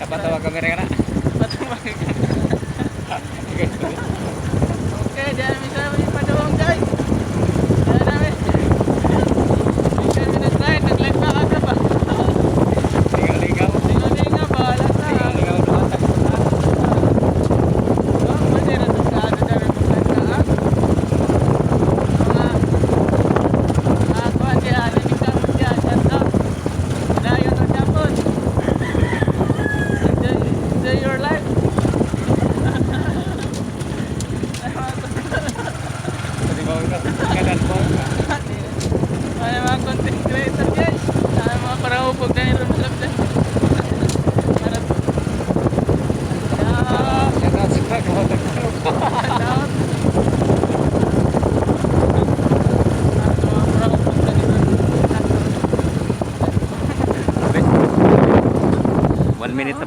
Kapatawa kamera ka na. Patawag ka. Okay, diyan kami sa may padung, guys. Diyan namin. Hindi kami nag-ride, nag-live na kami ba? Lingaw-lingaw. Lingaw-lingaw ba? Wala sa. Lingaw-lingaw doon. Oh, pwede na to sa ano dami pagkanta, ah. Mga kuwan diya, rinig ka mo diya, shout out. Dayon ang Japon. Enjoy, enjoy your life. Pwede ba ito? Kanan po. Ay, mga content creator, guys. Ay, mga paraupog na iron malapit. Para Shout out sa Shout shout out. Mga paraupog na iron. 1 minute na.